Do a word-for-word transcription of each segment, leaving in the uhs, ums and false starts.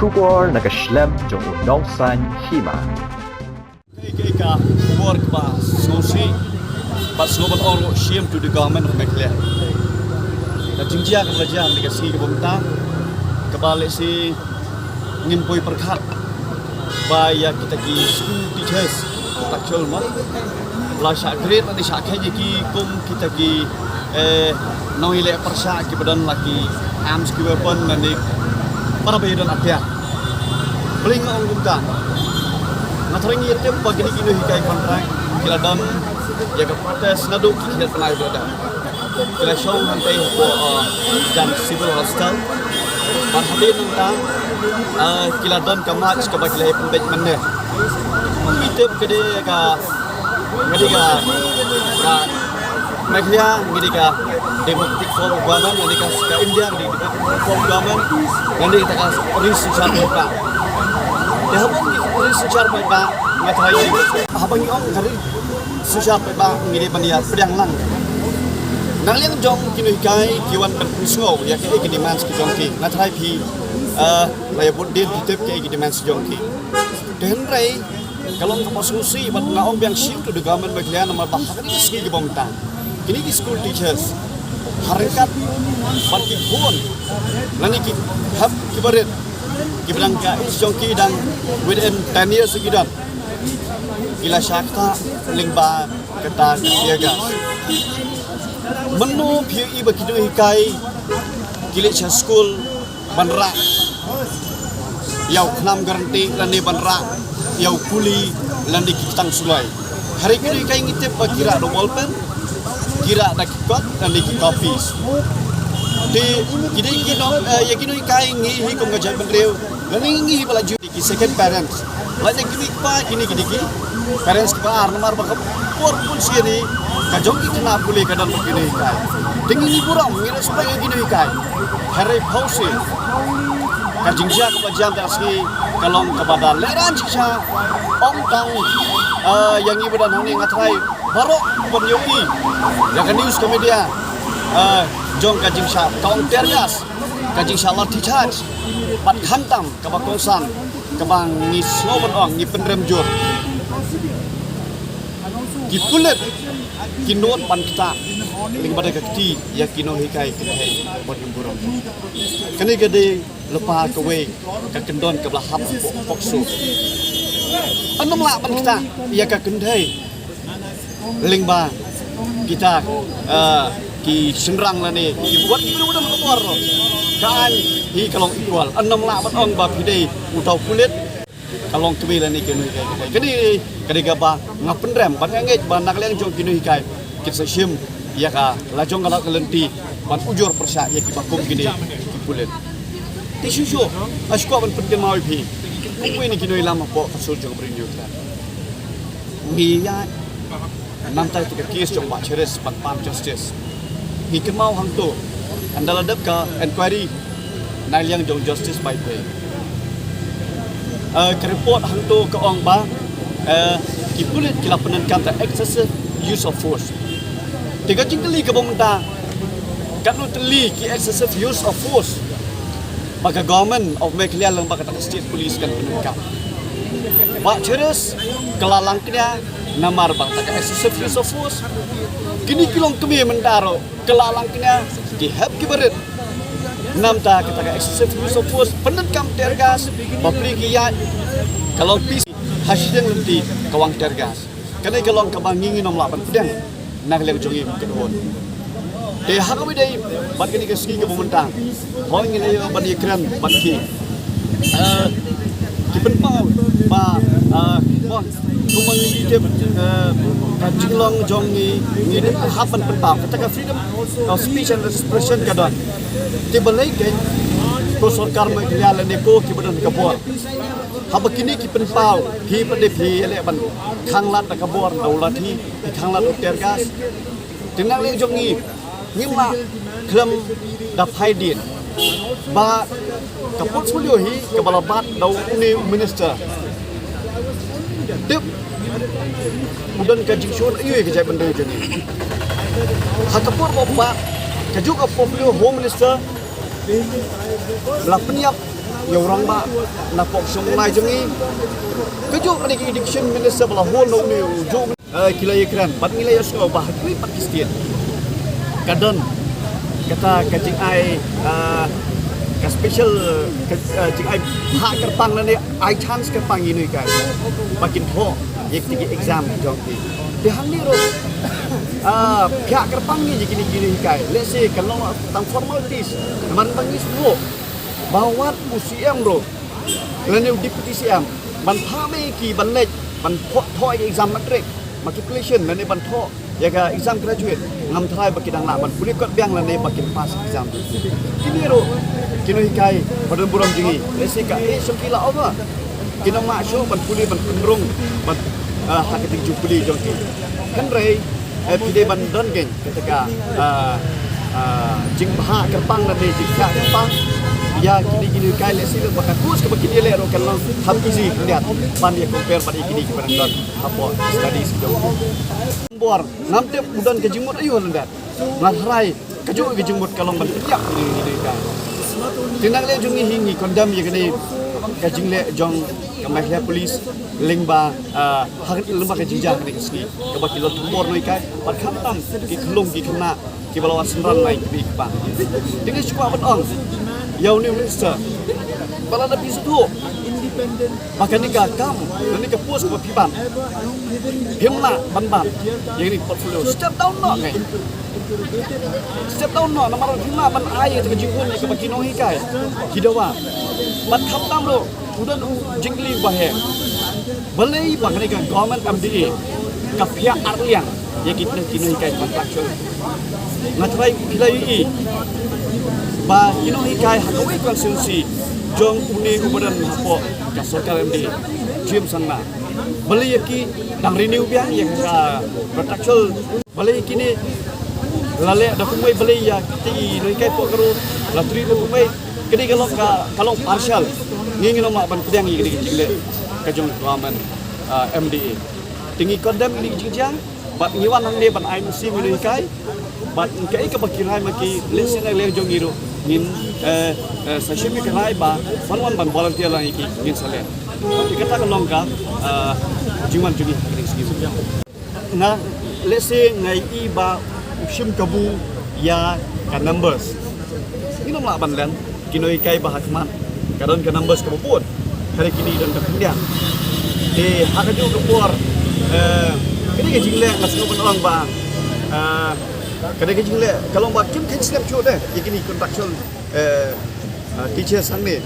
Khubor na ka shlem jong u nongsan hima. Kaei kaei ka khubor kaba sngewsih bad sngewbha ban ong ruh shame to the government of Meghalaya. Ka jingjia kaba la jia ha ka sngi kaba mynta kaba lehse ngim poi pyrkhat ba ïa kita ki school teachers, actual mo, la shah grade lane shah khein ïa ki kum kita ki, eh, nongïaleh pyrshah kiba don la ki arms, ki weapon lane para ba ïa don atiar. Bling ong kumta. Nga thrang ïa tip ba kine ki nonghikai contract ki la don ïa ka protest naduh ki khyndiat bnai ba la dep. Ki la shong hangtei hapoh, uh, jan Civil Hospital. Bad hadien nangta, uh, ki la don ka march kaba ki la ïa pynbeit mynne. Ngi tip ka dei ka, ka dei ka, ka Meghalaya, ka dei ka democratic form of government, ka dei ka, ka India, ka dei ka democratic form of government, ka dei ka, ka ri synshar paidbah. Te haba ngi ri synshar paidbah, nga tharai haba ngi ong ka ri synshar paidbah ngi dei ban ïa pdiang lang. Na liang jong ki nonghikai ki wan ban pynsngew ïa kaei ki demands ki jong ki. Nga tharai phi, eh, la ïa bud dien phi tip kaei ki demands jong ki. Te hynrei ka long kaba sngewsih bad nga ong biang shame to the government Meghalaya namar ba ha kane ka sngi kaba mynta kine ki school teachers ha ryngkat bad ki khun lane ki hep kiba rit kiba dang ka age jong ki dang within ten years ki don. Ki la shah ktah lyngba kata ka tear gas. Mynno phi ïohi ba ki nonghikai ki leit sha skul ban rah ïa u khnam guarantee lane ban rah ïa u puli lane ki ktang suloi? Hynrei ki nonghikai ngi tip ba ki rah da ball pen, ki rah da ki kot lane ki copies. Te ki dei ki nong, eh, ïa ki nonghikai ngi hi kum ka jaitbynriew lane ngi hi ba la ju ki second parents. Lane kine ki pa, kine ki dei ki parents kiba ar namar ba ka por pun sien hi ka jong ki khynnah pule ka don bad ki nonghikai. Te ngi ngi burom, ngi respect ïa ki nonghikai. Hynrei phewse ka jingjia kaba jia mynta ka sngi ka long kaba da lehrain shisha. Ym tang, eh, ïa ngi ba don hangne, nga tharai baroh ban ïohi ïa ka news, ka media, eh, jong ka jingshah, ka ong tear gas, ka jingshah lathi charge bad khamtam kaba kongsan kaba ngi sngew ban ong ngi pynrem jur. Ki pulit ki nud ban ktah lyngba da ka kti ïa ki nonghikai kynthei bad nongburom. Kane ka dei lypa kawei ka kyndon kaba la hap hapoh POCSO. Ym lah ban ktah ïa ka kynthei lyngba kita, eh, ki shynrang lane ki wat ki briew ba don ka bor. Ka aiñ hi ka long equal. Ym lah ban ong ba phi dei uta u pulit ka long kmie lane ki nonghikai. Kane ka dei kaba nga pynrem bad nga ngeit ba na ka liang jong ki nonghikai kin sa shim ïa ka lajong ka lad ka lynti ban ujor pyrshah ïa kiba kum kine ki pulit. Te shuh shuh nga shu kwah ban pynkynmaw ïa phi kum uwei na ki nongïalam hapoh ka sur jong ka Bri Hynñiewtrep. Ngi ïa namar ïa ka case jong Bah Cheris ban pan justice. Ngi kynmaw hangto ynda la dep ka inquiry na liang jong justice bai pei. Eh, ka report hangto ka ong ba, eh, ki pulit ki la pyndonkam da excessive use of force. Te ka jingkylli kaba mynta, katno tylli ki excessive use of force ba ka government of Meghalaya lyngba kata ka state police kan pyndonkam? Bah Cheris ka la langknia namar ba kata ka excessive use of force. Kine ki longkmie mynta ruh ka la langknia, ki hep kiba rit. Namar kata ka excessive use of force, pyndonkam tear gas, bapli ki ïaid, ka long pis ha shiteng lynti ka wang tear gas. Kane ka long kaba ngi ngim lah ban pdiang na ka liang jong ngi kum ki khun. Te ha kaba ïadei bad kane ka sngi kaba mynta, hooid ngi la ïoh ban ïakren bad ki, eh, ki pynpaw ba, eh, kumba ngi tip, eh, ka jinglong jong ngi, ngi hap ban pynpaw kata ka freedom of speech and expression ka don. Te balei keiñ ko sorkar Meghalaya lane ko kiba don ka bor, haba kine ki pynpaw, phi pat de phi ïaleh ban khanglad da ka bor, da u lathi, phi khanglad da u tear gas. Te na ka liang jong ngi ngim lah khlem da phai dien ba ka portfolio hi kaba la bat da une u minister. Tip u don ka jingshun aïu ïa ka jaitbynriew jong ngi. Ha ka por ba u bat kajuh ka portfolio Home Minister la pynïap Ïa u rangbah na pok shong lai jong ngi. Ka juh kane ka education minister ba la hol na une u juh. Eh, ki la ïakren bad ngi la ïohsngew ba ha kiwei pat ki state ka don kata ka jingai, eh, ka special, ka, eh, jingai bhah kyrpang lane ai chance kyrpang ïa kine ki ba kin thoh ïa ki exam jong ki. Te hangne ruh, ah, bhah kyrpang ïa kine ki, kine ki. Let's say kan long tang formalities. Namar ba ngi sngewthuh ba wat u C M ruh lane u deputy C M ban phah beit ïa ki ban leit ban thoh, thoh ïa ka exam matric, matriculation lane ban thoh ïa ka exam graduate, ngam tharai ba ki dang lah ban pule kot biang lane ba kin pass exam. Kine ruh ki nonghikai ba don burom jong ngi, let's say ka age jong ki la over, ki nang mah shuh ban pule, ban pynrung, ban, ah, ha ka jingjia pule jong ki. Hynrei, eh, phi dei ban don kein kata ka, ah, ah, jingbhah kyrpang lane jingbhah kyrpang ïa kine ki nonghikai, let's say ba ka course kaba kin ïaleh ruh kan long hap easy khyndiat ban ïa compare bad ïa kine kiba dang don hapoh studies ki jong. Bor ngam tip u don ka jingmut aïu lyndet. Nga tharai kajuh ka jingmut ka long ban pynïap ïa kine ki nonghikai. Te na ka liang jong ngi hi ngi condemn ïa kane ka jingleh jong ka Meghalaya Police lyngba, ah, ha ka, lyngba ka jingjia kane ka sngi kaba ki la thombor nonghikai bad khamtam ki khyllung ki khynnah kiba la wan synran na ïing kmie kpa. Te nga shu kwah ban ong ïa une u minister ba lada phi sngewthuh ba kane ka kam, kane ka post kaba phi ban, phim lah ban ban ïa kane ka portfolio, step down noh kein. Step down noh, namar phim lah ban ai ïa ka jingkun ïa kaba ki nonghikai ki dawa. Bad khamtam ruh u don u jingkylli uba heh, balei ba kane ka government M D A ka phiah arliang ïa ki, ki nonghikai contractual. Nga tharai phi la ïohi ba ki nonghikai ha kawei ka constituency jong une uba don hapoh ka sorkar M D A, James Sangma, balei ïa ki dang renew biang ïa ka contractual? Balei kine la leh da kumwei, balei ïa kine ki nonghikai pokharoh la treat da kumwei? Kane ka long ka, ka long partial. Ngi ngin ym lah ban pdiang ïa kane ka jingleh ka jong government, ah, M D A. Te ngi condemn ïa kane ka jingjia bad ngi wan hangne ban ai mynsiem ïa ki nonghikai bad kaei kaba ki rai ma ki, lehse na ka liang jong ngi ruh ngin, eh, eh, sa shim ïa ka rai ba ban wan ban volunteer lang ïa ki, ngin sa leh. Te kata ka long ka, eh, jingwan jong ngi ha kane ka sngi. Nga, let's say, nga ïohi ba u shim kabu ïa ka numbers. Ngin ym lah ban len, ki nonghikai ba ha khmat ka don ka numbers kaba bun, hynrei kine don ka khyndiat. Te ha kajuh ka por, eh, kane ka jingleh nga sngewbha ban ong ba, eh, kane ka jingleh ka long ba kim kheiñ slem shuh de ïa kine contractual, eh, ah, teachers hangne.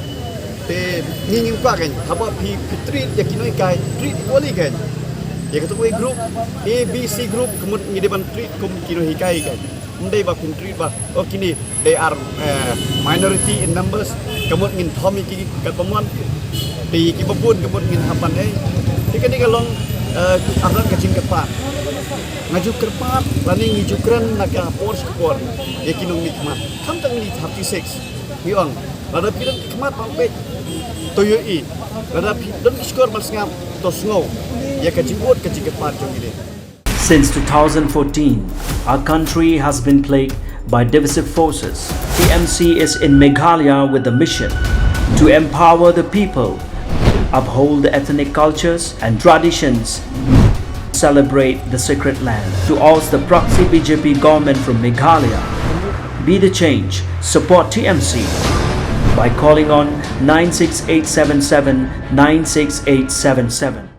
Te ngi ngim kwah kein, haba phi, phi treat ïa ki nonghikai, treat equally kein. Ïa katu kawei group, A B C group, ka mut ngi dei ban treat kum ki nonghikai kein. Ym dei ba phin treat ba, oh, kine they are, eh, minority in numbers, ka mut ngin thom ïa ki katba mon. Te ïa kiba bun ka mut ngin hap ban ei. Te kane ka long, eh, ka don ka jingkyrpad. Nga ju kyrpad lane ngi ju kren na ka por sha ka por ïa ki nongmihkhmat. Khamtam ngi thirty-six. Ngi ong, lada phi don ki khmat ban peit, to ïohi. Lada phi don ki shkor ban sngap, to sngew ïa ka jingud ka jingkyrpad jong ngi. Since two thousand fourteen, our country has been plagued by divisive forces. T M C is in Meghalaya with the mission to empower the people, uphold the ethnic cultures and traditions, celebrate the sacred land. To oust the proxy B J P government from Meghalaya, be the change, support T M C by calling on nine six eight seven seven nine six eight seven seven.